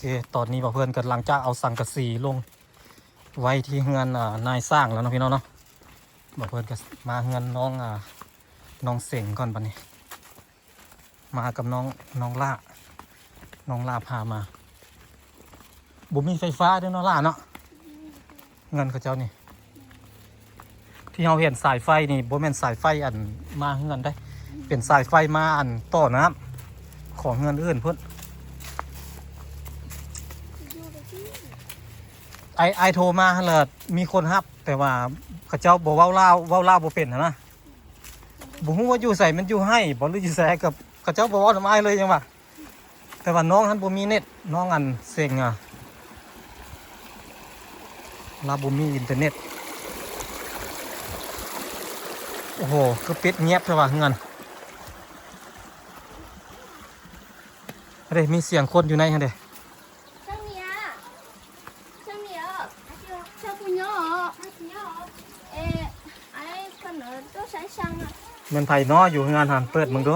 ເອີ ຕອນນີ້ບ່າວເພິ່ນກໍຫຼັງຈາກເອົາສັງກະສີລົງໄວ້ທີ່ເຮືອນ ອ່າ ນາຍຊ່າງແລ້ວເນາະພີ່ນ້ອງເນາະ. ບ່າວເພິ່ນກໍມາເຮືອນນ້ອງ ອ່າ ນ້ອງເສັງກ່ອນບັດນີ້. ມາກັບນ້ອງ ນ້ອງຫຼ້າ ນ້ອງຫຼ້າພາມາ. ບໍ່ມີໄຟຟ້າເດ້ເນາະຫຼ້າເນາະ ເຮືອນເຂົາເຈົ້ານີ້. ທີ່ເຮົາເຫັນສາຍໄຟນີ້ ບໍ່ແມ່ນສາຍໄຟອັນມາເຮືອນເດ້ ເປັນສາຍໄຟມາອັນຕໍ່ນ້ຳຂອງເຮືອນອື່ນພຸ້ນ. ອ້າຍ ອ້າຍໂທມາຫັ້ນລະ ມີຄົນຮັບ ແຕ່ວ່າເຂົາເຈົ້າບໍ່ເວົ້າລາວ ເວົ້າລາວບໍ່ເປັນຫັ້ນນະ. ບໍ່ຮູ້ວ່າຢູ່ໃສ ມັນຢູ່ໄຮ່ບໍ່ ຫຼືຢູ່ໃສ ກັບເຂົາເຈົ້າບໍ່ເວົ້ານຳອ້າຍເລີຍຫຍັງວ່າ. ແຕ່ວ່ານ້ອງຫັ້ນບໍ່ມີເນັດ ນ້ອງອັນເສັງອະ ລາວບໍ່ມີອິນເຕີເນັດ. ໂອ້ໂຫ ຄືປິດງຽບແທ້ວ່າເຮືອນ. ເດ້ ມີສຽງຄົນຢູ່ໃນຫັ້ນເດ້. แม่นไผเนาะ อยู่เฮือนหั่น เปิดเบิ่งดู.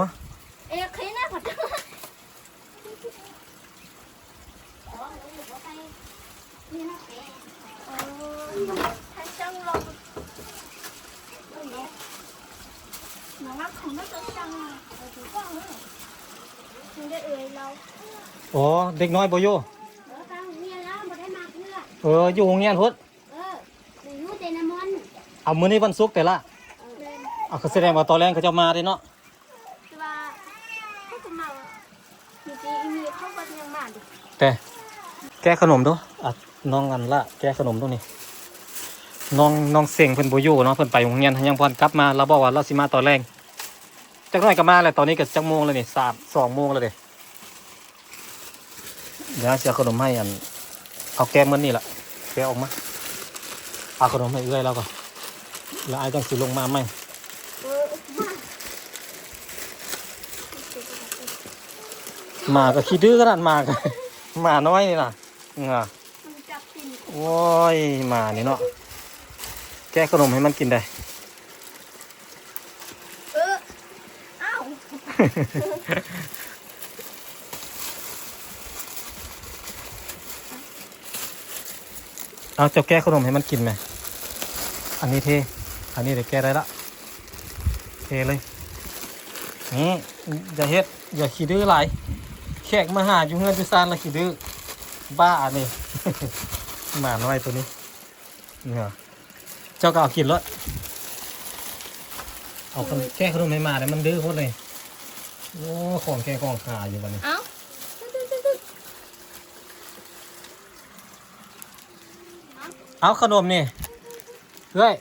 ອໍ ເດັກນ້ອຍບໍ່ຢູ່. ເອີ ຢູ່ໂຮງຮຽນພຸ້ນ. ເອີ ໄປຢູ່ແຕ່ນຳມອນ. ເອົາ ມື້ນີ້ວັນສຸກແຕ່ລະ. ເອີ ເອົາ ກໍສະແດງວ່າຕອນແລງເຂົາເຈົ້າມາເດ້ເນາະ. ແຕ່ວ່າເຂົາກໍມາ ມີແຕ່ອີ່ມີເຂົາກໍຍັງມາເດ້. ແຕ່ແກະຂະໜົມດູ. ອ່ະ ນ້ອງອັນລະ ແກະຂະໜົມດູນີ້. ນ້ອງ ນ້ອງເສັງເພິ່ນບໍ່ຢູ່ເນາະ ເພິ່ນໄປໂຮງຮຽນ ຍັງບໍ່ທັນກັບມາ. ລາວບອກວ່າລາວຊິມາຕອນແລງ. ຈັກໜ້ອຍກໍມາແຫຼະ. ຕອນນີ້ກໍຈັກໂມງແລ້ວນີ້ ສາມ ສອງໂມງແລ້ວເດ້. ດຽວເອົາຂະໜົມໃຫ້ອັນ ເອົາແກະໝົດນີ້ລະ ແກະອອກມາ ເອົາຂະໜົມໃຫ້ເອື້ອຍລາວກ່ອນ ແລ້ວອ້າຍຈັ່ງຊິລົງມາໃໝ່. ໝາກໍຂີ້ດື້ຂະໜາດ ໝາກໍ ໝານ້ອຍນີ້ນະ. ໂອ້ຍ ໝານີ້ເນາະ ແກະຂະໜົມໃຫ້ມັນກິນໄດ້. ເອີ ອ້າວ ເອົາ ເຈົ້າແກະຂະໜົມໃຫ້ມັນກິນແມ. ອັນນີ້ເທ ອັນນີ້ເດ ແກະໄດ້ລະ ເທເລີຍ. ນີ້ ຢ່າເຮັດ ຢ່າຂີ້ດື້ຫຼາຍ ແຂກມາຫາຢູ່ເຮືອນຢູ່ຊານລະຂີ້ດື້ ບ້າອັນນີ້ ໝານ້ອຍໂຕນີ້. ເນາະ ເຈົ້າກໍເອົາກິນໂລດ ເອົາ ແກະຂະໜົມໃຫ້ໝາແດ່ ມັນດື້ໂພດເລີຍ. ໂອ້ ຂອງແຂ້ງຂອງຂາຢູ່ບັດນີ້. ເອົາ ເອົາຂະໜົມນີ້ ເອື້ອຍ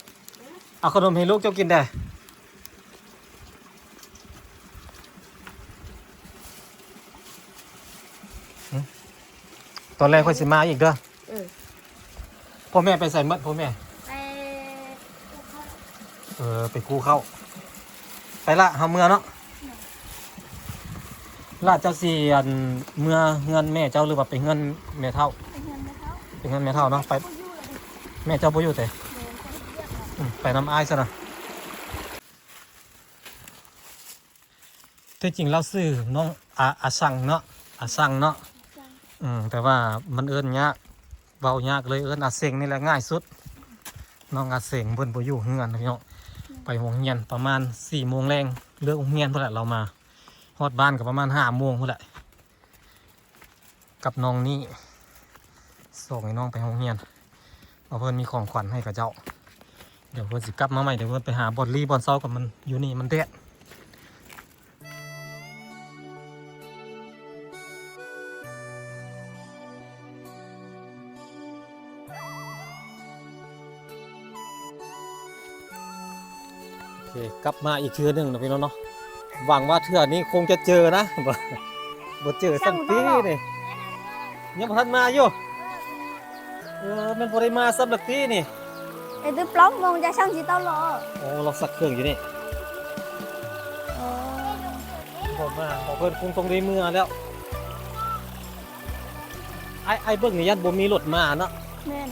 ເອົາຂະໜົມໃຫ້ລູກເຈົ້າກິນແດ່. ຕອນແລງຂ້ອຍຊິມາອີກເດີ. ເອີ ພໍ່ແມ່ໄປໃສໝົດ ພໍ່ແມ່? ໄປກູ້ເຂົ້າ. ເອີ ໄປກູ້ເຂົ້າ. ໄປລະ ເຮົາເມືອເນາະ. ລະເຈົ້າຊິ ອັນ ເມືອເຮືອນແມ່ເຈົ້າ ຫຼືວ່າໄປເຮືອນແມ່ເຖົ້າ? ໄປເຮືອນແມ່ເຖົ້າ. ໄປເຮືອນແມ່ເຖົ້າເນາະ. ໄປ ແມ່ເຈົ້າບໍ່ຢູ່ເຕ? ແມ່ນ ໄປນຳອ້າຍຊະນະ. ທີ່ຈິງລາວຊື່ນ້ອງອາ ອາຊັງເນາະ ອາຊັງເນາະ. ອືມ ແຕ່ວ່າມັນເອີ້ນຍາກ ເວົ້າຍາກ ເລີຍເອີ້ນອາເຊັງນີ້ແຫຼະງ່າຍສຸດ. ນ້ອງອາເຊັງເພິ່ນບໍ່ຢູ່ເຮືອນພີ່ນ້ອງ ໄປໂຮງຮຽນປະມານສີ່ໂມງແລງ ເລີກໂຮງຮຽນພຸ້ນແຫຼະ ລາວມາຮອດບ້ານກໍປະມານຫ້າໂມງພຸ້ນແຫຼະ. ກັບນ້ອງນີ້ ສົ່ງໃຫ້ນ້ອງໄປໂຮງຮຽນ ວ່າເພິ່ນມີຂອງຂວັນໃຫ້ເຂົາເຈົ້າ. ດຽວເພິ່ນຊິກັບມາໃໝ່ ດຽວເພິ່ນໄປຫາບ່ອນຫຼີ່ບ່ອນເຊົາກັບມັນ ຢູ່ນີ້ມັນແດດ. ໂອເຄ ກັບມາອີກເທື່ອໜຶ່ງນະພີ່ນ້ອງເນາະ. ຫວັງວ່າເທື່ອນີ້ຄົງຈະເຈີນະ ບໍ່ ບໍ່ເຈີສັກທີນີ້. ຍັງບໍ່ທັນມາຢູ່. ເອີ ແມ່ນບໍ່ໄດ້ມາຊ້ຳສັກທີນີ້. ເອີ ຕື່ປອມມອງຈະຊ່າງຊິເຕົ້າຫຼໍ. ໂອ້ ລາວຊັກເຄື່ອງຢູ່ນີ້. ບໍ່ມາ ເພິ່ນຄົງຕ້ອງໄດ້ເມືອແລ້ວ. ອ້າຍ ອ້າຍເບິ່ງນີ້ຢ້ານບໍ່ມີລົດມາເນາະ. ແມ່ນ.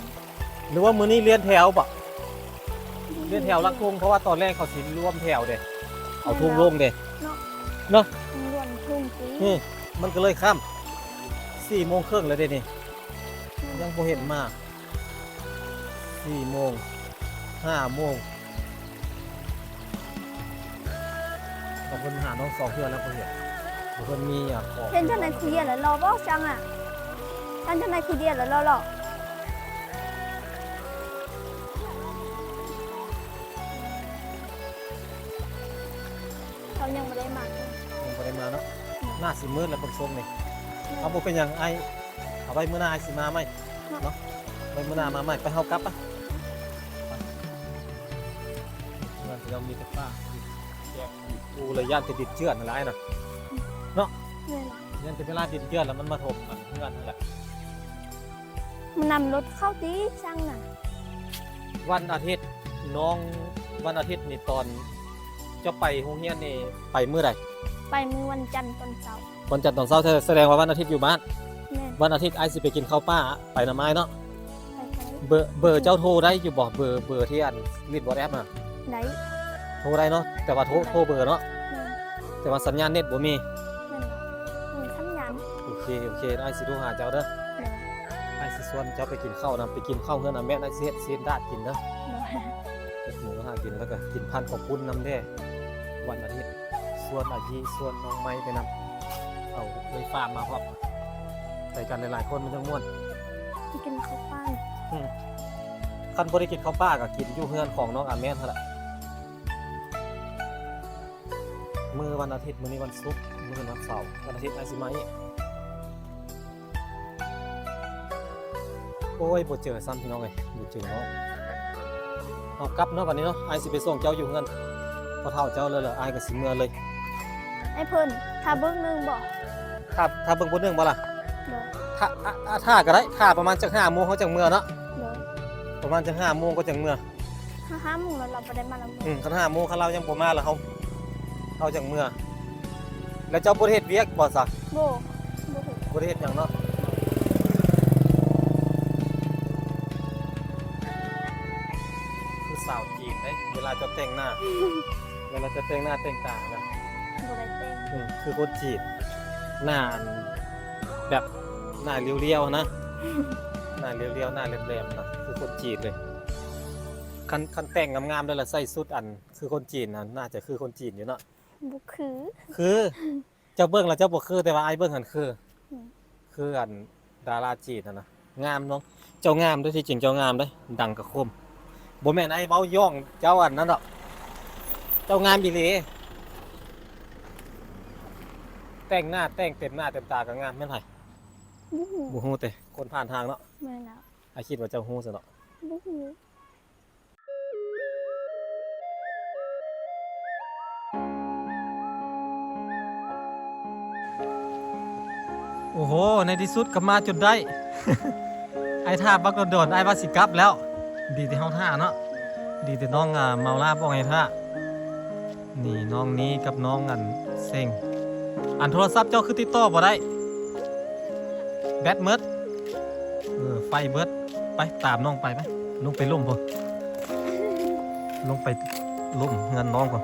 ຫຼືວ່າມື້ນີ້ລຽນແຖວບໍ? ລຽນແຖວຫຼັກທຸງ ເພາະວ່າຕອນແລກເຂົາຊິລວມແຖວເດ້ ເອົາທຸງລົງເດ້ ເນາະ ເນາະ ລວມທຸງຕິ. ອື ມັນກໍເລີຍຄ່ຳ. ສີ່ໂມງເຄິ່ງແລ້ວເດ້ນີ້ ຍັງບໍ່ເຫັນມາ. ສີ່ໂມງ ຫ້າໂມງ ເພິ່ນຫານ້ອງສອງເທື່ອແລ້ວບໍ່ເຫັນ. ເພິ່ນມີ ອາ ຂອງ ເຫັນຈັ່ງໃດຄືດຽວລະລໍບໍ່? ຊ່າງອະ ເຫັນຈັ່ງໃດຄືດຽວລະລໍໆ. ເຂົາຍັງບໍ່ໄດ້ມາ ຍັງບໍ່ໄດ້ມາເນາະ. ໜ້າຊິມືດແລ້ວເບິ່ງຊົງນີ້. ເອົາ ບໍ່ເປັນຫຍັງ ອ້າຍ ເອົາໄວ້ມື້ໜ້າອ້າຍຊິມາໃໝ່ເນາະ. ໄວ້ມື້ໜ້າມາໃໝ່. ໄປ ເຮົາກັບປະ. ເຮືອນເຮົາມີແຕ່ປ່າ ແກະປູລະ ຢ້ານແຕ່ດິນເຈື່ອນຫັ້ນລະອ້າຍນະ ເນາະ. ແມ່ນ ຢ້ານແຕ່ເວລາດິນເຈື່ອນແລ້ວມັນມາຖົມເຮືອນຫັ້ນແຫຼະ. ມັນນຳລົດເຂົ້າຕິຊ່າງນະ. ວັນອາທິດ ນ້ອງ ວັນອາທິດນີ້ຕອນເຈົ້າໄປໂຮງຮຽນນີ້ໄປມື້ໃດ? ໄປມື້ວັນຈັນຕອນເຊົ້າ. ວັນຈັນຕອນເຊົ້າ ສະແດງວ່າວັນອາທິດຢູ່ບ້ານ. ແມ່ນ ວັນອາທິດອ້າຍຊິໄປກິນເຂົ້າປ່າ ໄປນຳອ້າຍເນາະ. ໄປ ໄປ ເບີ ເບີເຈົ້າໂທໄດ້ຢູ່ບໍ່? ເບີ ເບີທີ່ອັນຫຼິ້ນ WhatsApp ນະ. ໄດ້ ໂທໄດ້ເນາະ ແຕ່ວ່າໂທ ໂທເບີເນາະ. ແມ່ນ ແຕ່ວ່າສັນຍານເນັດບໍ່ມີ. ແມ່ນ ບໍ່ມີສັນຍານ. ໂອເຄ ໂອເຄ ອ້າຍຊິໂທຫາເຈົ້າເດີ. ໂດຍ ອ້າຍຊິຊວນເຈົ້າໄປກິນເຂົ້ານຳ ໄປກິນເຂົ້າເຮືອນອາແມດ ອ້າຍຊິເຮັດຊີ້ນດາດກິນເດີ. ໂດຍ ເຮັດໝູກະທະກິນ ແລ້ວກໍກິນພັນເຂົ້າປຸ້ນນຳແດ່. ວັນອາທິດ ຊວນອາຢີ ຊວນນ້ອງໄມ້ໄປນຳ ເອົາໄຟຟ້າມາພ້ອມ ໄປກັນຫຼາຍໆຄົນມັນຈັ່ງມ່ວນ. ໄປກິນເຂົ້າປ່າ. ອືມ ຄັນບໍ່ໄດ້ກິນເຂົ້າປ່າກໍກິນຢູ່ເຮືອນຂອງນ້ອງອາແມດຫັ້ນລະ. ມື້ວັນອາທິດ ມື້ນີ້ວັນສຸກ ມື້ອື່ນວັນເສົາ ວັນອາທິດອ້າຍຊິມາອີກ. ໂອ້ຍ ບໍ່ເຈີຊ້ຳພີ່ນ້ອງເອີຍ ບໍ່ເຈີເນາະ. ເຮົາກັບເນາະ ບັດນີ້ເນາະ ອ້າຍຊິໄປສົ່ງເຈົ້າຢູ່ເຮືອນພໍ່ເຖົ້າເຈົ້າເລີຍລະ ອ້າຍກໍຊິເມືອເລີຍ. ອ້າຍເພິ່ນ ຖ້າເບິ່ງໜຶ່ງບໍ່? ຖ້າ ຖ້າເບິ່ງຜູ້ໜຶ່ງບໍ່ລະ? ໂດຍ ຖ້າ ຖ້າ ຖ້າກໍໄດ້ ຖ້າປະມານຈັກຫ້າໂມງເຮົາຈັ່ງເມືອເນາະ. ໂດຍ ປະມານຈັກຫ້າໂມງກໍຈັ່ງເມືອ. ຫ້າ ຫ້າໂມງແລ້ວລາວບໍ່ໄດ້ມາລະ. ອືມ ຄັນຫ້າໂມງ ຄັນລາວຍັງບໍ່ມາລະ ເຮົາ ເຮົາຈັ່ງເມືອ. ແລ້ວເຈົ້າບໍ່ໄດ້ເຮັດວຽກບໍ່ຊະ? ບໍ່ ບໍ່ເຮັດ ບໍ່ໄດ້ເຮັດຫຍັງເນາະ. ຄືສາວຈີນເດ້ ເວລາເຈົ້າແຕ່ງໜ້າ ເວລາເຈົ້າແຕ່ງໜ້າແຕ່ງຕານະ ບໍ່ໄດ້ແຕ່ງ. ອືມ ຄືຄົນຈີນ ໜ້າອັນ ແບບ ໜ້າລຽວໆນະ ໜ້າລຽວໆ ໜ້າແຫຼມໆນະ ຄືຄົນຈີນເລີຍ. ຄັນ ຄັນແຕ່ງງາມໆແລ້ວລະໃສ່ຊຸດອັນ ຄືຄົນຈີນນະ ໜ້າຈະຄືຄົນຈີນຢູ່ເນາະ. ບໍ່ຄື ຄື ເຈົ້າເບິ່ງແລ້ວເຈົ້າບໍ່ຄື ແຕ່ວ່າອ້າຍເບິ່ງຫັ້ນຄື. ອືມ ຄືອັນດາລາຈີນຫັ້ນນະ ງາມເນາະ. ເຈົ້າງາມເດ້ ທີ່ຈິງເຈົ້າງາມເດ້ ດັງກະຄົມ. ບໍ່ແມ່ນອ້າຍເວົ້າຢ່ອງເຈົ້າອັນນັ້ນດອກ ເຈົ້າງາມອີ່ຫຼີ. ແຕ່ງໜ້າແຕ່ງເຕັມໜ້າເຕັມຕາກໍງາມ. ແມ່ນໃຜ? ບໍ່ຮູ້ ບໍ່ຮູ້ເຕະ ຄົນຜ່ານທາງເນາະ. ແມ່ນແລ້ວ ອ້າຍຄິດວ່າເຈົ້າຮູ້ຊະເນາະ. ບໍ່ຮູ້. ໂອ້ໂຫ ໃນທີ່ສຸດກໍມາຈົນໄດ້. ອ້າຍຖ້າບັກດົນໆ ອ້າຍວ່າຊິກັບແລ້ວ. ດີແຕ່ເຮົາຖ້າເນາະ ດີແຕ່ນ້ອງ ອາ ເມົາລາບອກໃຫ້ຖ້າ. ນີ້ນ້ອງນີ້ກັບນ້ອງອັນເສັງ. ອັນໂທລະສັບເຈົ້າຄືຕິດຕໍ່ບໍ່ໄດ້? ແບັດໝົດ. ເອີ ໄຟເບິດ. ໄປຕາມນ້ອງໄປ ໄປ ລົງໄປລຸ່ມພຸ້ນ ລົງໄປລຸ່ມເຮືອນນ້ອງພຸ້ນ.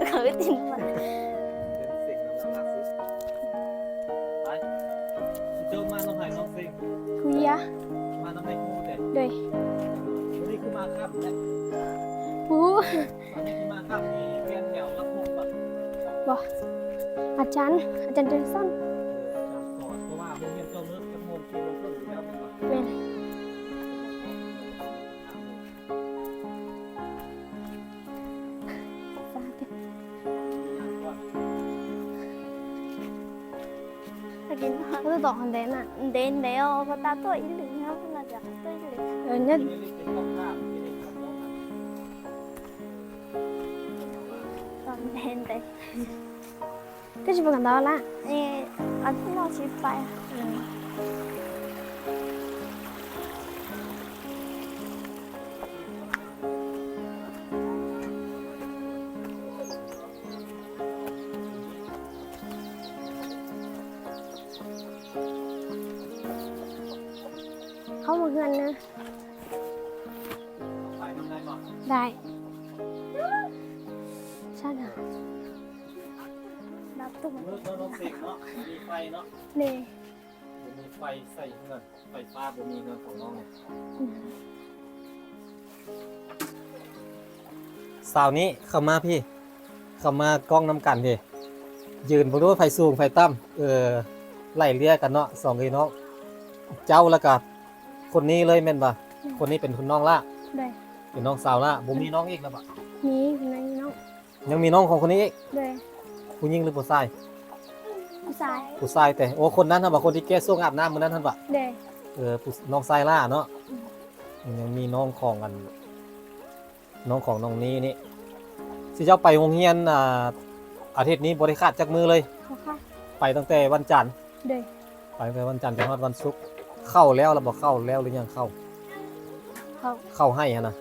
ເຂົາໄປຕິດມັນ. ໄປ ເຈົ້າມານຳໃຜນ້ອງເສັງ? ເວຍ ມານຳແມ່ຄູເດ້? ໂດຍ. ມື້ນີ້ຄືມາຄ່ຳແທ້? ບໍ່ຮູ້. ຕອນນີ້ທີ່ມາຄ່ຳນີ້ ຮຽນແຖວລຳໂພງບໍ່? ບໍ່. ອາຈານ ອາຈານຈັນສັນ ເອີ ອາຈານສອນ. ເພາະວ່າໂຮງຮຽນເຈົ້າເລີກຈັກໂມງ? ສີ່ໂມງເຄິ່ງຢູ່ແລ້ວແມ່ນບໍ່? ແມ່ນ. ສາທຸ. ຕະກີ້ເຮົາຕ້ອງເດນນະ ເດນແລ້ວກໍຕາຕົວອີ່ຫຼີເນາະ ໜ້າຈະຕົວອີ່ຫຼີ. ເອີ ເນັດ ຕອນເດນເດ ກໍຊິໄປກັນຕໍ່ລະ. ເອີ ອາທິດໜ້າຊິໄປ. ເອີ. ເຂົ້າມາເຮືອນນະ. ໄດ້. ຊັ້ນນະ. ເອີ ເນາະ ເນາະ ເສກເນາະ ບໍ່ມີໄຟເນາະ ແມ່ນ ບໍ່ມີໄຟໃຊ້ເຮືອນ ໄຟຟ້າບໍ່ມີເຮືອນຂອງນ້ອງເລີຍ. ອືມ ສາວນີ້ເຂົ້າມາພີ້ ເຂົ້າມາກ້ອງນຳກັນພີ້ ຢືນເບິ່ງດູ ໃຜສູງໃຜຕ່ຳ. ເອີ ໄລ່ເລ່ຍກັນເນາະ ສອງເອື້ອຍນ້ອງ. ເຈົ້າ ແລ້ວກະຄົນນີ້ເລີຍແມ່ນບໍ່? ອືມ ຄົນນີ້ເປັນຄົນນ້ອງຫຼ້າ? ໂດຍ ເປັນນ້ອງສາວຫຼ້າ. ບໍ່ມີນ້ອງອີກແລ້ວບໍ່? ມີ ຍັງມີນ້ອງ ຍັງມີນ້ອງຂອງຄົນນີ້ອີກ? ໂດຍ ຜູ້ຍິງຫຼືຜູ້ຊາຍ? ຜູ້ຊາຍ ຜູ້ຊາຍແຕ່. ໂອ້ ຄົນນັ້ນຫັ້ນບໍ່? ຄົນທີ່ແກ່ໂສ້ງອາບນ້ຳມື້ນັ້ນຫັ້ນບໍ່? ໂດຍ ເອີ ຜູ້ ນ້ອງຊາຍຫຼ້າເນາະ. ອືມ ຍັງມີນ້ອງຂອງອັນ ນ້ອງຂອງນ້ອງນີ້ນີ້ ຊິເຈົ້າໄປໂຮງຮຽນ ອ່າ ອາທິດນີ້ບໍ່ໄດ້ຂາດຈັກມື້ເລີຍ? ບໍ່ຂາດ ໄປຕັ້ງແຕ່ວັນຈັນ. ໂດຍ ໄປຕັ້ງແຕ່ວັນຈັນຈົນຮອດວັນສຸກ. ເຂົ້າແລ້ວລະບໍ່? ເຂົ້າແລ້ວຫຼືຍັງ? ເຂົ້າ ເຂົ້າ ເຂົ້າໄຮ່ຫັ້ນນະ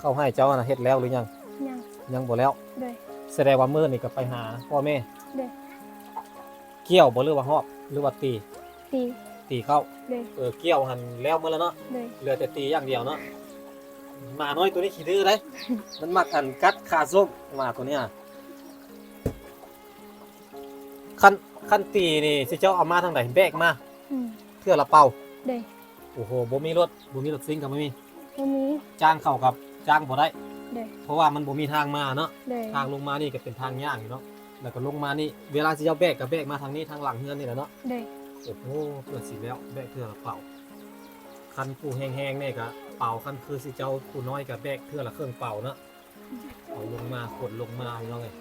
ເຂົ້າໄຮ່ເຈົ້າຫັ້ນນະ ເຮັດແລ້ວຫຼືຍັງ? ຍັງ ຍັງບໍ່ແລ້ວ. ໂດຍ ສະແດງວ່າມື້ນີ້ກໍໄປຫາພໍ່ແມ່. ໂດຍ ກ່ຽວບໍ່ ຫຼືວ່າຮອບ ຫຼືວ່າຕີ? ຕີ ຕີເຂົ້າ. ໂດຍ ເອີ ກ່ຽວຫັ້ນແລ້ວໝົດແລ້ວເນາະ. ໂດຍ ເຫຼືອແຕ່ຕີຢ່າງດຽວເນາະ. ໝານ້ອຍໂຕນີ້ຂີ້ດື້ເດ້ ມັນມັກອັນກັດຂາສົ້ມ ໝາໂຕນີ້. ຄັນ ຄັນຕີນີ້ຊິເຈົ້າເອົາມາທາງໃດ? ແບກມາ? ອືມ ເທື່ອລະເປົາ. ໂດຍ ໂອ້ໂຫ ບໍ່ມີລົດ ບໍ່ມີລົດຊິງກໍບໍ່ມີ? ບໍ່ມີ ຈ້າງເຂົາກໍຈ້າງບໍ່ໄດ້. ໂດຍ ເພາະວ່າມັນບໍ່ມີທາງມາເນາະ. ໂດຍ ທາງລົງມານີ້ກໍເປັນທາງຍາກຢູ່ເນາະ ແລ້ວກໍລົງມານີ້ ເວລາຊິເຈົ້າແບກກໍແບກມາທາງນີ້ ທາງຫຼັງເຮືອນນີ້ແຫຼະເນາະ. ໂດຍ ໂອ້ໂຫ ເພື່ອຊິແລ້ວ ແບກເທື່ອລະເປົາ. ຄັນຜູ້ແຮງໆແດ່ກໍເປົາ ຄັນຄືຊິເຈົ້າຜູ້ນ້ອຍກໍແບກເທື່ອລະເຄິ່ງເປົາເນາະ. ເອົາລົງມາ ຂົນລົງມາ ພີ່ນ້ອງເອີຍ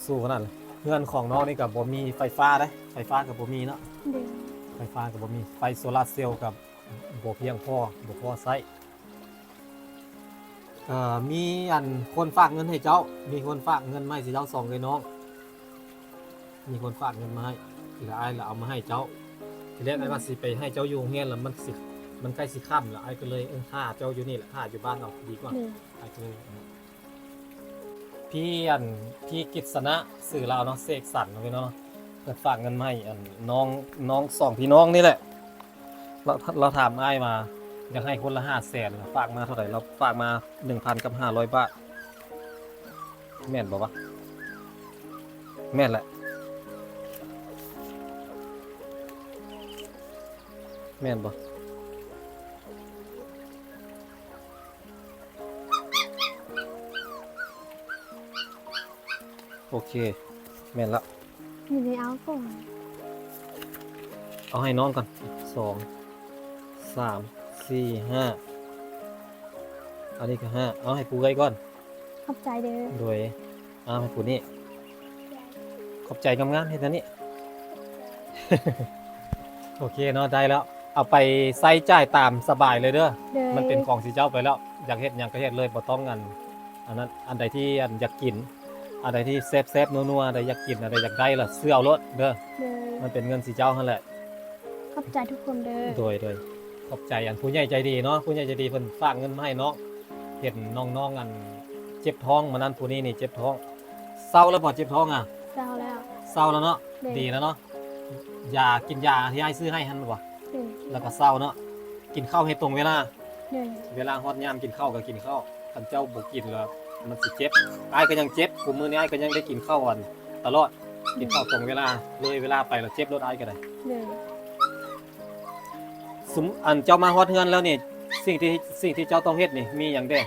ສູ້ຂະໜາດ. ເຮືອນຂອງນ້ອງນີ້ກໍບໍ່ມີໄຟຟ້າເດ້ ໄຟຟ້າກໍບໍ່ມີເນາະ. ໂດຍ ໄຟຟ້າກໍບໍ່ມີ ໄຟໂຊລາເຊວກໍບໍ່ພຽງພໍ ບໍ່ພໍໃຊ້. ເອີ ມີອັນຄົນຝາກເງິນໃຫ້ເຈົ້າ ມີຄົນຝາກເງິນມາໃຫ້ເຈົ້າສອງເອື້ອຍນ້ອງ. ມີຄົນຝາກເງິນມາໃຫ້ ແລ້ວອ້າຍລະເອົາມາໃຫ້ເຈົ້າ. ທີແລກ ອືມ ອ້າຍວ່າຊິໄປໃຫ້ເຈົ້າຢູ່ໂຮງຮຽນ ແລ້ວມັນຊິ ມັນໃກ້ຊິຄ່ຳແລ້ວ ອ້າຍກໍເລີຍ ເອີ ຖ້າເຈົ້າຢູ່ນີ້ແຫຼະ ຖ້າຢູ່ບ້ານເຮົາດີກວ່າ. ໂດຍ ອ້າຍກໍເລີຍ ພີ່ອັນ ພີ່ກິດສະນະ ຊື່ລາວເນາະ ເສກສັນເນາະ ເພິ່ນຝາກເງິນມາໃຫ້ອັນນ້ອງ ນ້ອງສອງພີ່ນ້ອງນີ້ແຫຼະ. ລາວ ລາວຖາມອ້າຍວ່າຢາກໃຫ້ຄົນລະຫ້າແສນ ລະຝາກມາເທົ່າໃດ? ລາວຝາກມາໜຶ່ງພັນກັບຫ້າຮ້ອຍບາດ. ແມ່ນບໍ່ວະ? ແມ່ນແຫຼະ ແມ່ນບໍ່? ໂອເຄ ແມ່ນລະ. ນີ້ໄດ້ເອົາກ່ອນ ເອົາໃຫ້ນ້ອງກ່ອນ ສອງ ສາມ ສີ່ ຫ້າ ອັນນີ້ກໍຫ້າ ເອົາໃຫ້ຜູ້ເອື້ອຍກ່ອນ. ຂອບໃຈເດີ. ໂດຍ ເອົາໃຫ້ຜູ້ນີ້ ຂອບໃຈງາມໆ ເຮັດອັນນີ້. ໂອເຄເນາະ ໄດ້ແລ້ວ ເອົາໄປໃຊ້ຈ່າຍຕາມສະບາຍເລີຍເດີ. ໂດຍ ມັນເປັນຂອງຊິເຈົ້າໄປແລ້ວ ຢາກເຮັດຫຍັງກໍເຮັດເລີຍ ບໍ່ຕ້ອງອັນ ອັນນັ້ນ ອັນໃດທີ່ອັນຢາກກິນ ອັນໃດທີ່ແຊບໆ ນົວໆ ອັນໃດຢາກກິນ ອັນໃດຢາກໄດ້ລະຊື້ເອົາໂລດເດີ. ໂດຍ ມັນເປັນເງິນຊິເຈົ້າຫັ້ນແຫຼະ. ຂອບໃຈທຸກຄົນເດີ. ໂດຍ ໂດຍ ຂອບໃຈອັນຜູ້ໃຫຍ່ໃຈດີເນາະ ຜູ້ໃຫຍ່ໃຈດີເພິ່ນຝາກເງິນມາໃຫ້ນ້ອງ. ເຫັນນ້ອງໆ ອັນເຈັບທ້ອງ ມື້ນັ້ນຜູ້ນີ້ນີ້ເຈັບທ້ອງ ເຊົາແລ້ວບໍ່? ເຈັບທ້ອງອະ ເຊົາແລ້ວ ເຊົາແລ້ວເນາະ. ໂດຍ ດີແລ້ວເນາະ. ຢາ ກິນຢາທີ່ອ້າຍຊື້ໃຫ້ຫັ້ນບໍ່? ອືມ ແລ້ວກໍເຊົາເນາະ. ກິນເຂົ້າໃຫ້ຕົງເວລາ. ໂດຍ ເວລາຮອດຍາມກິນເຂົ້າກໍກິນເຂົ້າ ຄັນເຈົ້າບໍ່ກິນແລ້ວມັນຊິເຈັບ. ອ້າຍກໍຍັງເຈັບ ຄູ່ມື້ນີ້ອ້າຍກໍຍັງໄດ້ກິນເຂົ້າອັນຕະຫຼອດ. ອືມ ກິນເຂົ້າຕົງເວລາ ເລີຍເວລາໄປແລ້ວເຈັບໂລດ ອ້າຍກໍໄດ້. ໂດຍ ຊຸມ ອັນເຈົ້າມາຮອດເຮືອນແລ້ວນີ້ ສິ່ງທີ່ ສິ່ງທີ່ເຈົ້າຕ້ອງເຮັດນີ້ມີຫຍັງແດ່?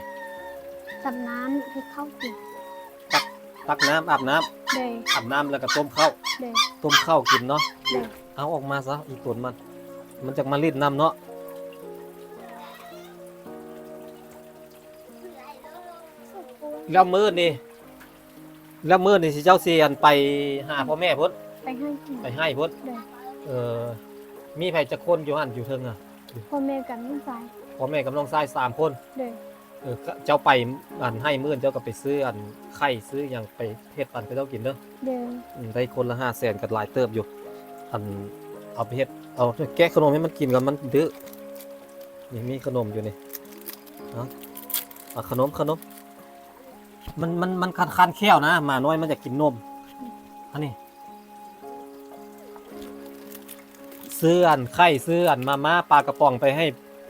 ຕັກນ້ຳ ເຮັດເຂົ້າກິນ. ຕັກ ຕັກນ້ຳ ອາບນ້ຳ. ໂດຍ ອາບນ້ຳແລ້ວກໍຕົ້ມເຂົ້າ. ໂດຍ ຕົ້ມເຂົ້າກິນເນາະ. ໂດຍ ເອົາອອກມາຊະ ອີຕົນມັນ ມັນຈັກມາຫຼິ້ນນຳເນາະ. ແລ້ວມື້ນີ້ ແລ້ວມື້ນີ້ຊິເຈົ້າຊິອັນໄປຫາພໍ່ແມ່ພຸ້ນ? ໄປໄຮ່ ໄປໄຮ່ພຸ້ນ. ໂດຍ ເອີ ມີໃຜຈັກຄົນຢູ່ຫັ້ນຢູ່ເທິງອະ? ພໍ່ແມ່ກັບນ້ອງຊາຍ. ພໍ່ແມ່ກັບນ້ອງຊາຍສາມຄົນ. ໂດຍ ເອີ ເຈົ້າໄປອັນໄຮ່ມື້ອື່ນ ເຈົ້າກໍໄປຊື້ອັນໄຂ່ຊື້ຫຍັງໄປເຮັດປັນເຂົາເຈົ້າກິນເດີ. ໂດຍ ອືມ ໄດ້ຄົນລະຫ້າແສນກໍຫຼາຍເຕີບຢູ່. ອັນ ເອົາໄປເຮັດ ເອົາແກະຂະໜົມໃຫ້ມັນກິນກ່ອນ ມັນດື້. ນີ້ມີຂະໜົມຢູ່ນີ້ ເອົາ ເອົາຂະໜົມ ຂະໜົມ. ມັນ ມັນ ມັນຄັນໆແຂ້ວນະ ໝານ້ອຍມັນຢາກກິນນົມ. ອັນນີ້ ຊື້ອັນໄຂ່ ຊື້ອັນມາມ່າ ປາກະປ໋ອງໄປໃຫ້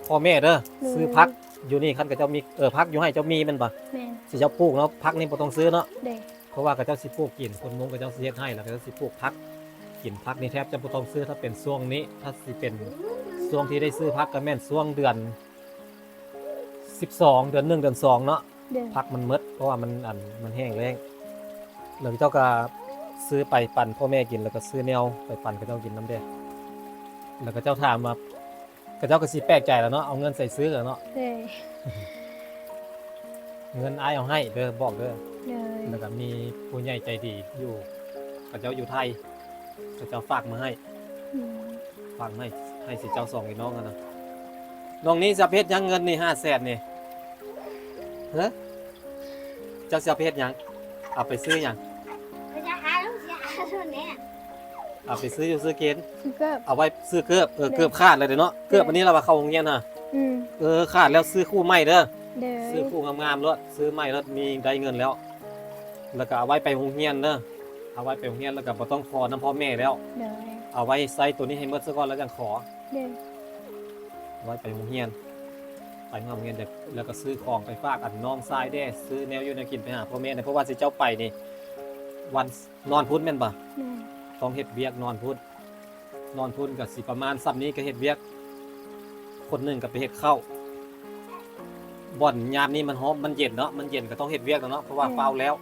ພໍ່ແມ່ເດີ. ໂດຍ ຊື້ຜັກຢູ່ນີ້ ຄັນຂະເຈົ້າມີ ເອີ ຜັກຢູ່ໄຮ່ເຈົ້າມີແມ່ນບໍ່? ແມ່ນ. ທີ່ເຈົ້າປູກເນາະ ຜັກນີ້ບໍ່ຕ້ອງຊື້ເນາະ ໂດຍ ເພາະວ່າເຂົາເຈົ້າຊິປູກກິນ ຄົນມົ້ງເຂົາເຈົ້າຊິເຮັດໄຮ່ ແລ້ວເຂົາເຈົ້າຊິປູກຜັກກິນ. ຜັກນີ້ແທບຈະບໍ່ຕ້ອງຊື້ ຖ້າເປັນຊ່ວງນີ້ ຖ້າຊິເປັນຊ່ວງທີ່ໄດ້ຊື້ຜັກກໍແມ່ນຊ່ວງເດືອນສິບສອງ ເດືອນໜຶ່ງ ເດືອນສອງເນາະ ໂດຍ ຜັກມັນໝົດ ເພາະວ່າມັນ ອັນ ມັນແຫ້ງແລ້ງ ແລ້ວເຈົ້າກໍຊື້ໄປປັນພໍ່ແມ່ກິນ ແລ້ວກໍຊື້ແນວໄປປັນເຂົາເຈົ້າກິນນຳເດ້ ແລ້ວເຂົາເຈົ້າຖາມວ່າ ເຂົາເຈົ້າກໍຊິແປກໃຈແລ້ວເນາະ ເອົາເງິນໃສຊື້ແລ້ວເນາະ ໂດຍ ເງິນອ້າຍເອົາໃຫ້ເດີ ບອກເດີ ໂດຍ ແລ້ວກໍມີຜູ້ໃຫຍ່ໃຈດີຢູ່ ເຂົາເຈົ້າຢູ່ໄທ ເຂົາເຈົ້າຝາກມາໃຫ້ ອືມ ຝາກມາໃຫ້ ໃຫ້ຊິເຈົ້າສອງພີ່ນ້ອງຫັ້ນນະ. ນ້ອງນີ້ຈະເຮັດຫຍັງເງິນນີ້ຫ້າແສນນີ້ ຮະ? ເຈົ້າຊິເອົາໄປເຮັດຫຍັງ? ເອົາໄປຊື້ຫຍັງ? ເອົາໄປຊື້ຢູ່ຊື້ກິນ ຊື້ເກີບ ເອົາໄວ້ຊື້ເກີບ ເອີ ໂດຍ ເກີບຂາດແລ້ວເດ້ເນາະ ໂດຍ ເກີບອັນນີ້ລະວ່າເຂົ້າໂຮງຮຽນຫະ ອືມ ເອີ ຂາດແລ້ວຊື້ຄູ່ໃໝ່ເດີ ໂດຍ ຊື້ຄູ່ງາມໆໂລດ ຊື້ໃໝ່ໂລດ ມີໄດ້ເງິນແລ້ວ ແລ້ວກໍເອົາໄວ້ໄປໂຮງຮຽນເດີ ເອົາໄວ້ໄປໂຮງຮຽນ ແລ້ວກໍບໍ່ຕ້ອງຂໍນຳພໍ່ແມ່ແລ້ວ ໂດຍ ເອົາໄວ້ໃຊ້ໂຕນີ້ໃຫ້ໝົດຊະກ່ອນ ແລ້ວຈັ່ງຂໍ ໂດຍ ໄວ້ໄປໂຮງຮຽນ ໄປໂຮງຮຽນ ແລ້ວກໍຊື້ຂອງໄປຝາກອັນນ້ອງຊາຍແດ່ ຊື້ແນວຢູ່ແນວກິນໄປຫາພໍ່ແມ່ແດ່ ເພາະວ່າຊິເຈົ້າໄປນີ້ ວັນ ນອນພຸ້ນແມ່ນບໍ່? ແມ່ນ ຕ້ອງເຮັດວຽກນອນພຸ້ນ ນອນພຸ້ນກໍຊິປະມານສ່ຳນີ້ ກໍເຮັດວຽກ ຄົນໜຶ່ງກໍໄປເຮັດເຂົ້າ ບ່ອນຍາມນີ້ມັນຮ້ອນ ມັນເຢັນເນາະ ມັນເຢັນກໍຕ້ອງເຮັດວຽກແລ້ວເນາະ ເພາະວ່າ ແມ່ນ ຟ້າວແລ້ວ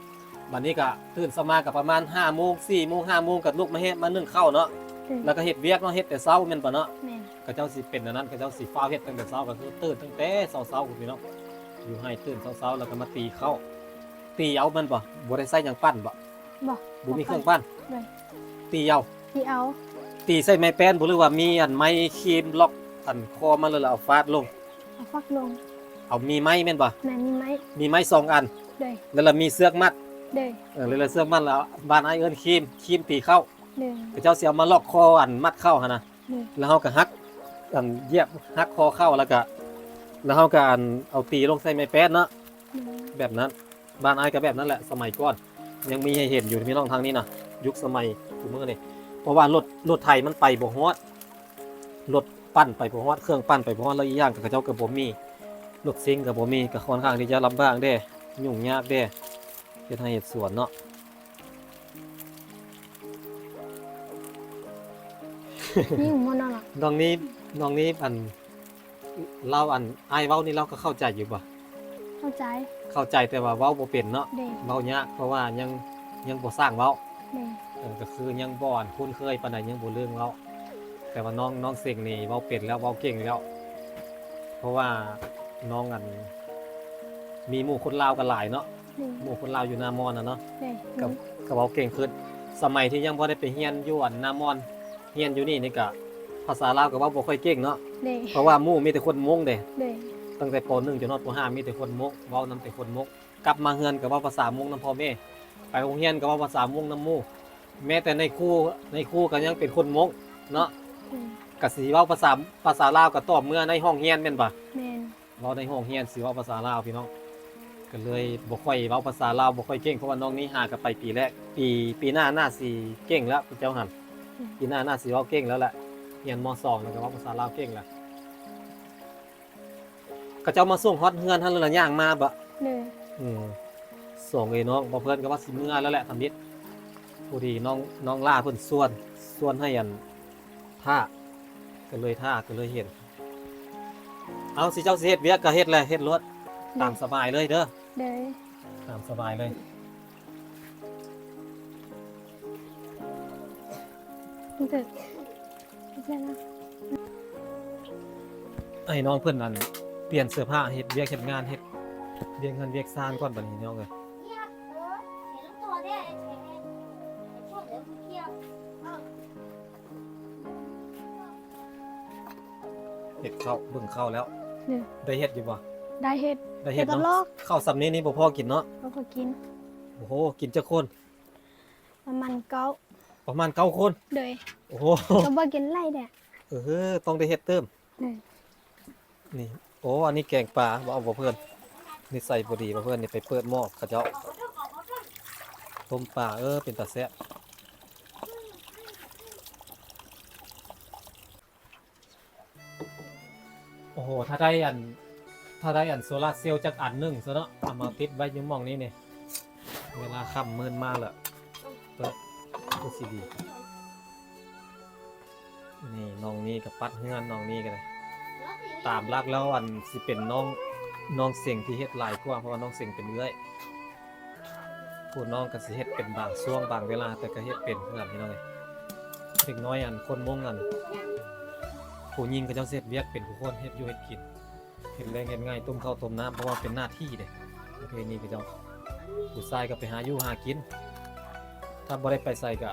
ບັດນີ້ກໍຕື່ນເຊົ້າມາກໍປະມານຫ້າໂມງ ສີ່ໂມງ ຫ້າໂມງກໍລຸກມາເຮັດ ມາໜຶ້ງເຂົ້າເນາະ ແມ່ນ ແລ້ວກໍເຮັດວຽກເນາະ ເຮັດແຕ່ເຊົ້າແມ່ນບໍ່ເນາະ? ແມ່ນ ເຂົາເຈົ້າຊິເປັນອັນນັ້ນ ເຂົາເຈົ້າຊິຟ້າວເຮັດຕັ້ງແຕ່ເຊົ້າ ກໍຄືຕື່ນຕັ້ງແຕ່ເຊົ້າໆພຸ້ນພີ່ນ້ອງ ຢູ່ໄຮ່ຕື່ນເຊົ້າໆ ແລ້ວກໍມາຕີເຂົ້າ ຕີເອົາແມ່ນບໍ່? ບໍ່ໄດ້ໃຊ້ຫຍັງປັ້ນບໍ່? ບໍ່ ບໍ່ມີເຄື່ອງປັ້ນ ໂດຍ ຕີເອົາ ຕີເອົາ ຕີໃສ່ໄມ້ແປ້ນບໍ່ ຫຼືວ່າມີອັນໄມ້ຄີມລັອກອັນຄໍມາ ແລ້ວເອົາຟາດລົງ? ເອົາຟາດລົງ ເອົາມີໄມ້ແມ່ນບໍ່? ແມ່ນ ມີໄມ້ ມີໄມ້ສອງອັນ ໂດຍ ແລ້ວລະມີເຊືອກມັດ ໂດຍ ເອີ ແລ້ວລະເຊືອກມັດ ແລ້ວບ້ານອ້າຍເອີ້ນຄີມ ຄີມຕີເຂົ້າ ໂດຍ ເຂົາເຈົ້າຊິເອົາມາລັອກຄໍອັນມັດເຂົ້າຫັ້ນນະ ໂດຍ ແລ້ວເຮົາກໍຫັກ ອັນ ຢຽບຫັກຄໍເຂົ້າ ແລ້ວກໍ ແລ້ວເຮົາກໍອັນເອົາຕີລົງໃສ່ໄມ້ແປ້ນເນາະ ໂດຍ ແບບນັ້ນ ບ້ານອ້າຍກໍແບບນັ້ນແຫຼະ ສະໄໝກ່ອນ ຍັງມີໃຫ້ເຫັນຢູ່ພີ່ນ້ອງທາງນີ້ນະ ຍຸກສະໄໝຄູ່ມື້ນີ້ ເພາະວ່າລົດ ລົດໄຖມັນໄປບໍ່ຮອດ ລົດປັ່ນໄປບໍ່ຮອດ ເຄື່ອງປັ່ນໄປບໍ່ຮອດ ແລ້ວອີກຢ່າງກໍເຂົາເຈົ້າກໍບໍ່ມີ ລົດຊິງກໍບໍ່ມີ ກໍຄ່ອນຂ້າງທີ່ຈະລຳບາກແດ່ ຫຍຸ້ງຍາກແດ່ ເຮັດໄຮ່ເຮັດສວນເນາະ. ຍິງບໍ່ນອນຫຼັບ ນ້ອງນີ້ ນ້ອງນີ້ ອັນ ລາວ ອັນ ອ້າຍເວົ້ານີ້ລາວກໍເຂົ້າໃຈຢູ່ບໍ່? ເຂົ້າໃຈ ເຂົ້າໃຈ ແຕ່ວ່າເວົ້າບໍ່ເປັນເນາະ ໂດຍ ເວົ້າຍາກ ເພາະວ່າຍັງ ຍັງບໍ່ຊ່າງເວົ້າ ໂດຍ ເອີ ກໍຄືຍັງບໍ່ ອັນ ຄຸ້ນເຄີຍປານໃດ ຍັງບໍ່ເລື່ອງເວົ້າ ແຕ່ວ່ານ້ອງ ນ້ອງເສັງນີ້ເວົ້າເປັນແລ້ວ ເວົ້າເກັ່ງແລ້ວ ເພາະວ່ານ້ອງ ອັນ ມີໝູ່ຄົນລາວກໍຫຼາຍເນາະ ໂດຍ ໝູ່ຄົນລາວຢູ່ນາມອນນະເນາະ ໂດຍ ກໍ ກໍເວົ້າເກັ່ງຂຶ້ນ ສະໄໝທີ່ຍັງບໍ່ໄດ້ໄປຮຽນຢູ່ ອັນ ນາມອນ ຮຽນຢູ່ນີ້ນີ້ກະພາສາລາວກໍເວົ້າບໍ່ຄ່ອຍເກັ່ງເນາະ ໂດຍ ເພາະວ່າໝູ່ມີແຕ່ຄົນມົ້ງເດ້ ໂດຍ ຕັ້ງແຕ່ ປໍໜຶ່ງ ຈົນຮອດ ປໍຫ້າ ມີແຕ່ຄົນມົ້ງ ເວົ້ານຳແຕ່ຄົນມົ້ງ ກັບມາເຮືອນກໍເວົ້າພາສາມົ້ງນຳພໍ່ແມ່ ໄປໂຮງຮຽນກໍເວົ້າພາສາມົ້ງນຳໝູ່ ແມ້ແຕ່ນາຍຄູ ນາຍຄູກໍຍັງເປັນຄົນມົ້ງເນາະ ໂດຍ ກໍຊິເວົ້າພາສາ ພາສາລາວກໍຕໍ່ເມື່ອໃນຫ້ອງຮຽນແມ່ນບໍ່? ແມ່ນ ເວົ້າໃນຫ້ອງຮຽນຊິເວົ້າພາສາລາວພີ່ນ້ອງ ກໍເລີຍບໍ່ຄ່ອຍເວົ້າພາສາລາວ ບໍ່ຄ່ອຍເກັ່ງ ເພາະວ່ານ້ອງນີ້ຫາກໍໄປປີແລກ ປີ ປີໜ້າໜ້າຊິເກັ່ງແລ້ວເຈົ້າຫັ້ນ ອືມ ປີໜ້າໜ້າຊິເວົ້າເກັ່ງແລ້ວແຫຼະ ຮຽນ ມໍສອງ ແລ້ວກໍເວົ້າພາສາລາວເກັ່ງແລ້ວ ເຂົາເຈົ້າມາສົ່ງຮອດເຮືອນຫັ້ນ ແລ້ວລະຍ່າງມາບໍ? ໂດຍ ອືມ ສອງເອີຍນ້ອງ ບໍ່ເພິ່ນກໍວ່າຊິເມືອແລ້ວແຫຼະ ທຳອິດ ພໍດີນ້ອງ ນ້ອງຫຼ້າເພິ່ນຊວນ ຊວນໃຫ້ ອັນ ຖ້າ ກໍເລີຍຖ້າ ກໍເລີຍເຫັນ ເອົາ ຊິເຈົ້າຊິເຮັດວຽກກໍເຮັດແຫຼະ ເຮັດໂລດ ໂດຍ ຕາມສະບາຍເລີຍເດີ ໂດຍ ຕາມສະບາຍເລີຍ ໃຫ້ນ້ອງເພິ່ນ ອັນ ປ່ຽນເສື້ອຜ້າ ເຮັດວຽກເຮັດງານ ເຮັດວຽກເຮືອນວຽກຊານກ່ອນ ບັດນີ້ນ້ອງເອີຍ. ເຮັດເຂົ້າ ເບິ່ງເຂົ້າແລ້ວ ໂດຍ ໄດ້ເຮັດຢູ່ບໍ່? ໄດ້ເຮັດ ໄດ້ເຮັດເນາະ ເຮັດຕະຫຼອດ ເຂົ້າສ່ຳນີ້ນີ້ບໍ່ພໍກິນເນາະ ບໍ່ພໍກິນ ໂອ້ໂຫ ກິນຈັກຄົນ? ປະມານເກົ້າ ປະມານເກົ້າຄົນ ໂດຍ ໂອ້ໂຫ ກໍບໍ່ກິນຫຼາຍແດ່ ເອີ ຕ້ອງໄດ້ເຮັດຕື່ມ ໂດຍ ນີ້ ໂອ້ ອັນນີ້ແກງປາ ເວົ້າບໍ່ເພິ່ນ ນິໄສບໍ່ດີບໍ່ເພິ່ນ ນີ້ໄປເປີດໝໍ້ເຂົາເຈົ້າ ຕົ້ມປາ ເອີ ເປັນຕາແຊບ ໂອ້ໂຫ ຖ້າໄດ້ອັນ ຖ້າໄດ້ອັນໂຊລາເຊວຈັກອັນໜຶ່ງຊະເນາະ ເອົາມາຕິດໄວ້ຢູ່ໝ່ອງນີ້ນີ້ ເວລາຄ່ຳມືດມາລະ ເປີດ ຄືຊິດີ. ນີ້ນ້ອງນີ້ກໍປັດເຮືອນ ນ້ອງນີ້ກໍໄດ້ ຕາມຫຼັກແລ້ວອັນຊິເປັນນ້ອງ ນ້ອງເສັງທີ່ເຮັດຫຼາຍກວ່າ ເພາະວ່ານ້ອງເສັງເປັນເອື້ອຍ ຜູ້ນ້ອງກໍຊິເຮັດເປັນບາງຊ່ວງບາງເວລາ ແຕ່ກໍເຮັດເປັນຄືກັນພີ່ນ້ອງເອີຍ. ເດັກນ້ອຍອັນຄົນມົ້ງອັນ ຜູ້ຍິງເຂົາເຈົ້າຊິເຮັດວຽກເປັນທຸກຄົນ ເຮັດຢູ່ເຮັດກິນ ເຮັດແລງເຮັດໄງ່ ຕົ້ມເຂົ້າຕົ້ມນ້ຳ ເພາະວ່າເປັນໜ້າທີ່ເດ້ ປະເພນີເຂົາເຈົ້າ. ຜູ້ຊາຍກໍໄປຫາຢູ່ຫາກິນ ຖ້າບໍ່ໄດ້ໄປໃສກໍ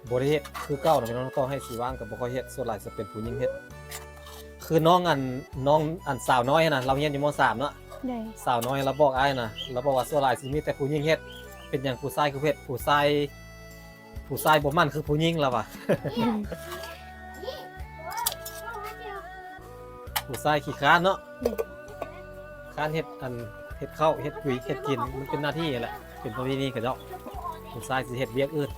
ບໍ່ໄດ້ເຮັດຄືເກົ່ານະພີ່ນ້ອງ ຕໍ່ໃຫ້ຊິວ່າງກໍບໍ່ຄ່ອຍເຮັດ ສ່ວນຫຼາຍຈະເປັນຜູ້ຍິງເຮັດ. ຄືນ້ອງອັນ ນ້ອງອັນສາວນ້ອຍຫັ້ນນະ ລາວຮຽນຢູ່ ມໍສາມ ເນາະ ໂດຍ ສາວນ້ອຍລາວບອກອ້າຍນະ ລາວບອກວ່າສ່ວນຫຼາຍຊິມີແຕ່ຜູ້ຍິງເຮັດ ເປັນຫຍັງຜູ້ຊາຍຄືເຮັດ ຜູ້ຊາຍ ຜູ້ຊາຍບໍ່ໝັ້ນຄືຜູ້ຍິງ ລາວວ່າ. ອືມ ຜູ້ຊາຍຂີ້ຄ້ານເນາະ ອືມ ຄ້ານເຮັດ ອັນ ເຮັດເຂົ້າ ເຮັດກຸຍ ເຮັດກິນ ມັນເປັນໜ້າທີ່ຫັ້ນແຫຼະ ເປັນປະເພນີເຂົາເຈົ້າ ຜູ້ຊາຍຊິເຮັດວຽກອື່ນ.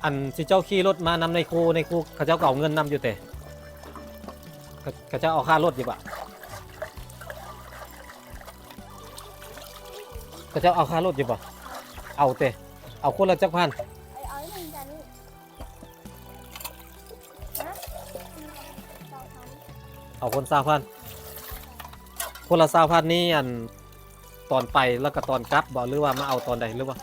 ອັນ ຊິເຈົ້າຂີ່ລົດມານຳນາຍຄູ ນາຍຄູເຂົາເຈົ້າກໍເອົາເງິນນຳຢູ່ເຕ ເຂົາ ເຂົາເຈົ້າເອົາຄ່າລົດຢູ່ບະ? ເຂົາເຈົ້າເອົາຄ່າລົດຢູ່ບໍ່? ເອົາເຕ ເອົາຄົນລະຈັກພັນ? ເອົາຄົນຊາວພັນ ຄົນລະຊາວພັນນີ້ ອັນ ຕອນໄປແລ້ວກໍຕອນກັບບໍ່ ຫຼືວ່າມາເອົາຕອນໃດ ຫຼືວ່າ?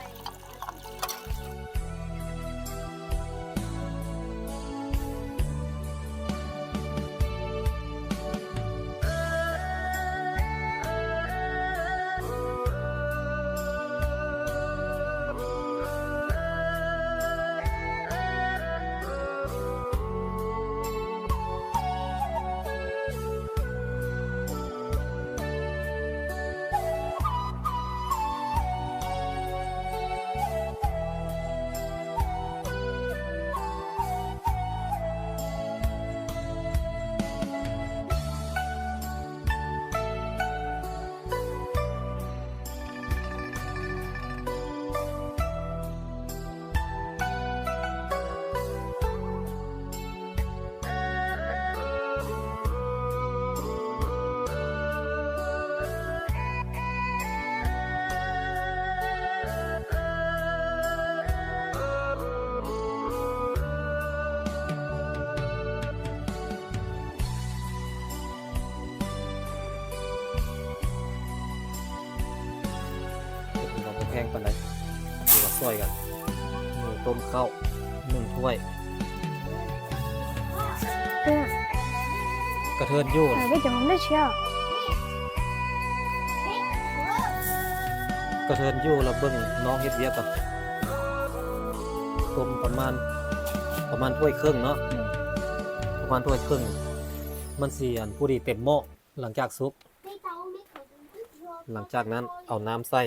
ເຮັດໃຫ້ເຮົາບໍ່ແພງປານໃດ ຖືວ່າຊ່ອຍກັນ. ໜຶ່ງຕົ້ມເຂົ້າ ໜຶ່ງຖ້ວຍ. ກະເທີນຢູ່ ກະເທີນຢູ່ ລະເບິ່ງນ້ອງເຮັດວຽກກ່ອນ. ຕົ້ມປະມານ ປະມານຖ້ວຍເຄິ່ງເນາະ ປະມານຖ້ວຍເຄິ່ງ ມັນຊິ ອັນ ພໍດີເຕັມໝໍ້. ຫຼັງຈາກສຸກ ຫຼັງຈາກນັ້ນເອົານ້ຳໃສ່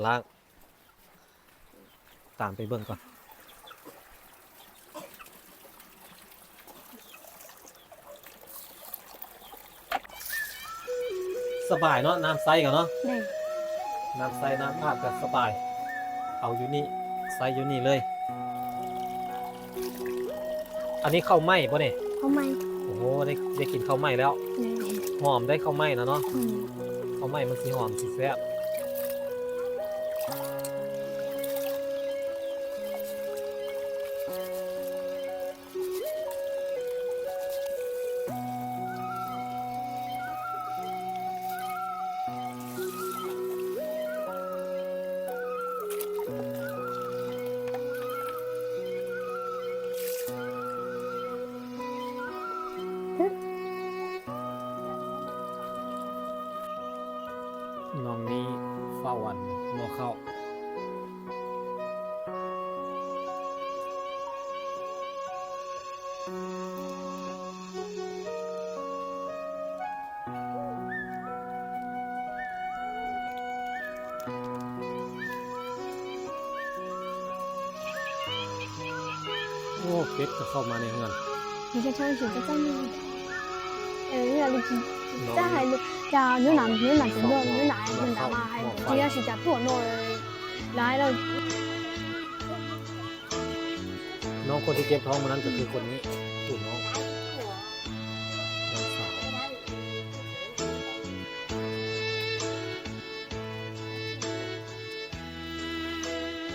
ລ້າງ ຕາມໄປເບິ່ງກ່ອນ. ສະບາຍເນາະ ນ້ຳໃສ່ກໍເນາະ ໂດຍ ນ້ຳໃສ່ນ້ຳອາບກໍສະບາຍ ເອົາຢູ່ນີ້ ໃສ່ຢູ່ນີ້ເລີຍ. ອັນນີ້ເຂົ້າໄໝ້ບໍ່ນີ້? ເຂົ້າໄໝ້. ໂອ້ໂຫ ໄດ້ ໄດ້ກິນເຂົ້າໄໝ້ແລ້ວ ໂດຍ ຫອມໄດ໋ເຂົ້າໄໝ້ນະເນາະ ອືມ ເຂົ້າໄໝ້ມັນຊິຫອມ ຊິແຊບ. ນ້ອງນີ້ເຝົ້າອັນໝໍ້ເຂົ້າ. ໂອ້ ເປັດກໍເຂົ້າມາໃນເຮືອນ. 你在唱什么？在那里。呃，那里。在海里。叫牛奶，牛奶怎么？牛奶，牛奶嘛，还主要是叫做牛奶来了。ນ້ອງຄົນທີ່ເຈັບທ້ອງມື້ນັ້ນກໍຄືຄົນນີ້ ຜູ້ນ້ອງ ນ້ອງສາວ.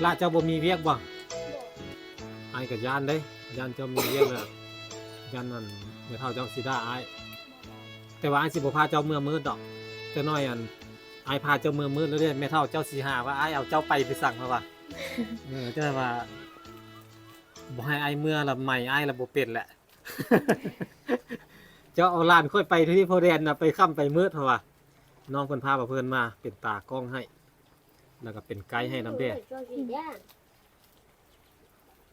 ລະເຈົ້າບໍ່ມີວຽກບໍ່? ອ້າຍກໍຢ້ານເດ້ ຢ້ານເຈົ້າມີວຽກແລ້ວ ຢ້ານນັ້ນແມ່ເຖົ້າເຈົ້າຊິດ່າອ້າຍ. ແຕ່ວ່າອ້າຍຊິບໍ່ພາເຈົ້າເມືອມືດດອກ ຈັກໜ້ອຍ ອັນ ອ້າຍພາເຈົ້າເມືອມືດແລ້ວເດ້ ແມ່ເຖົ້າເຈົ້າຊິຫາວ່າອ້າຍເອົາເຈົ້າໄປຄືສັງ ເຂົາວ່າ. ເອີ ຈັ່ງວ່າບໍ່ໃຫ້ອ້າຍເມືອລະ ໃໝອ້າຍລະບໍ່ເປັນແຫຼະ. ເຈົ້າເອົາຫຼານຂ້ອຍໄປທີ່ພໍ່ແດນນະ ໄປຄ່ຳໄປມືດ ເຂົາວ່າ. ນ້ອງເພິ່ນພາວ່າເພິ່ນມາເປັນຕາກ້ອງໃຫ້ ແລ້ວກໍເປັນໄກໃຫ້ນຳເດ້.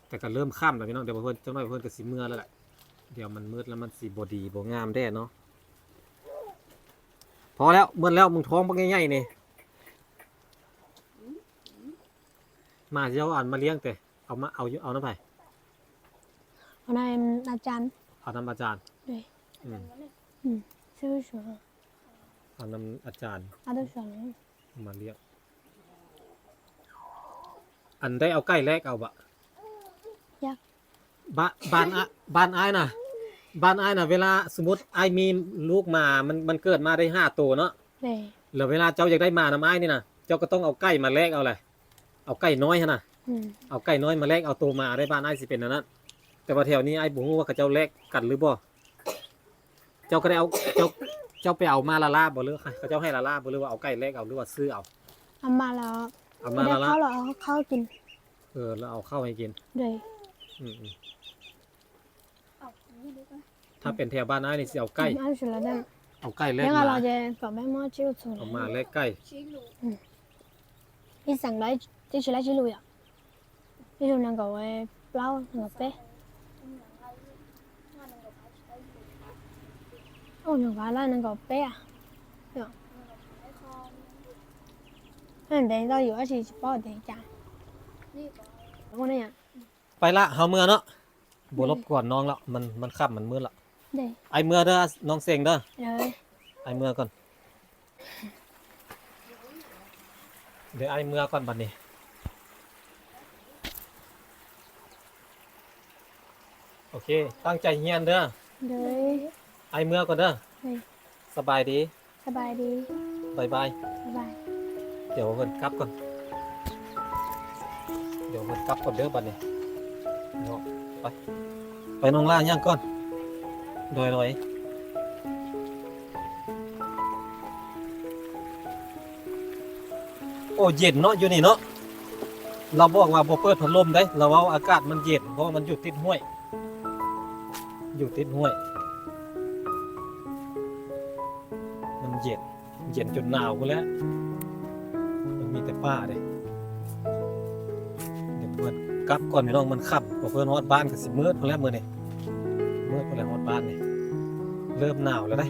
ແຕ່ກໍເລີ່ມຄ່ຳແລ້ວພີ່ນ້ອງ ດຽວເພິ່ນ ຈັກໜ້ອຍເພິ່ນກໍຊິເມືອແລ້ວແຫຼະ ດຽວມັນມືດແລ້ວມັນຊິບໍ່ດີບໍ່ງາມແດ່ເນາະ. ພໍແລ້ວ ໝົດແລ້ວ ມຶງທ້ອງບັກໃຫຍ່ໆນີ້ ໝາຊິເອົາອັນມາລ້ຽງແຕ່ ເອົາມາ ເອົາຢູ່ ເອົານຳໃຜ? ເອົານຳອາຈານ ເອົານຳອາຈານ. ໂດຍ ອືມ ອືມ ຊື່ສວນ ເອົານຳອາຈານ ເອົາມາລ້ຽງ ອັນໄດ້ເອົາໄກ່ແລກເອົາບໍ່? ຢາກ ບ້ານ ບ້ານອ້າຍນະ ບ້ານອ້າຍນະ ເວລາສົມມຸດອ້າຍມີລູກໝາ ມັນ ມັນເກີດມາໄດ້ຫ້າໂຕເນາະ. ແລ້ວເວລາເຈົ້າຢາກໄດ້ໝານຳອ້າຍນີ້ນະ ເຈົ້າກໍຕ້ອງເອົາໄກ່ມາແລກເອົາແຫຼະ ເອົາໄກ່ນ້ອຍຫັ້ນນະ ອືມ ເອົາໄກ່ນ້ອຍມາແລກເອົາໂຕໝາໄດ້. ບ້ານອ້າຍຊິເປັນອັນນັ້ນ ແຕ່ວ່າແຖວນີ້ອ້າຍບໍ່ຮູ້ວ່າເຂົາເຈົ້າແລກກັນຫຼືບໍ່. ເຈົ້າກໍໄດ້ເອົາ ເຈົ້າ ເຈົ້າໄປເອົາມາລ້າໆບໍ່ ຫຼືເຂົາເຈົ້າໃຫ້ລ້າໆບໍ່ ຫຼືວ່າເອົາໄກ່ແລກເອົາ ຫຼືວ່າຊື້ເອົາ? ເອົາມາແລ້ວ ເອົາມາລ້າໆ ແລ້ວເອົາເຂົ້າກິນ. ເອີ ແລ້ວເອົາເຂົ້າໃຫ້ກິນ. ໂດຍ ອືມໆ ຖ້າເປັນແຖວບ້ານອ້າຍນີ້ຊິເອົາໄກ່ ອືມ ເອົາໄກ່ແລກໝາ ເອົາມາແລກໄກ່. ອືມ 你想来，就起来记录呀。记录那个喂，不要那个背。哦，那个那个背啊，对吧？那等到有而且包等一下。我那样。 ໄປລະ ເຮົາເມືອເນາະ ບໍ່ລົບກວນນ້ອງລະ ມັນ ມັນຄ່ຳມັນມືດລະ. ໂດຍ ອ້າຍເມືອເດີ ນ້ອງເສັງເດີ. ໂດຍ ອ້າຍເມືອກ່ອນ ດຽວອ້າຍເມືອກ່ອນບັດນີ້. ໂອເຄ ຕັ້ງໃຈຮຽນເດີ. ໂດຍ ອ້າຍເມືອກ່ອນເດີ. ໂດຍ ສະບາຍດີ. ສະບາຍດີ. ບາຍບາຍ. ບາຍບາຍ. ດຽວເພິ່ນກັບກ່ອນ ດຽວເພິ່ນກັບກ່ອນເດີບັດນີ້ເນາະ. ໄປ ໄປນ້ອງຫຼ້າຍ່າງກ່ອນ. ໂດຍ ໂດຍ. ໂອ້ ເຢັນເນາະ ຢູ່ນີ້ເນາະ. ລາວບອກວ່າບໍ່ເປີດພັດລົມເດ້ ລາວເວົ້າອາກາດມັນເຢັນ ເພາະວ່າມັນຢູ່ຕິດຫ້ວຍ ຢູ່ຕິດຫ້ວຍ ມັນເຢັນ ເຢັນຈົນໜາວພຸ້ນແຫຼະ. ມັນມີແຕ່ປ່າເດ້. ດຽວເພິ່ນກັບກ່ອນພີ່ນ້ອງ ມັນຄ່ຳ ເພິ່ນຮອດບ້ານກໍຊິມືດພຸ້ນແຫຼະມື້ນີ້ ມືດພຸ້ນແຫຼະຮອດບ້ານນີ້. ເລີ່ມໜາວແລ້ວເດ້.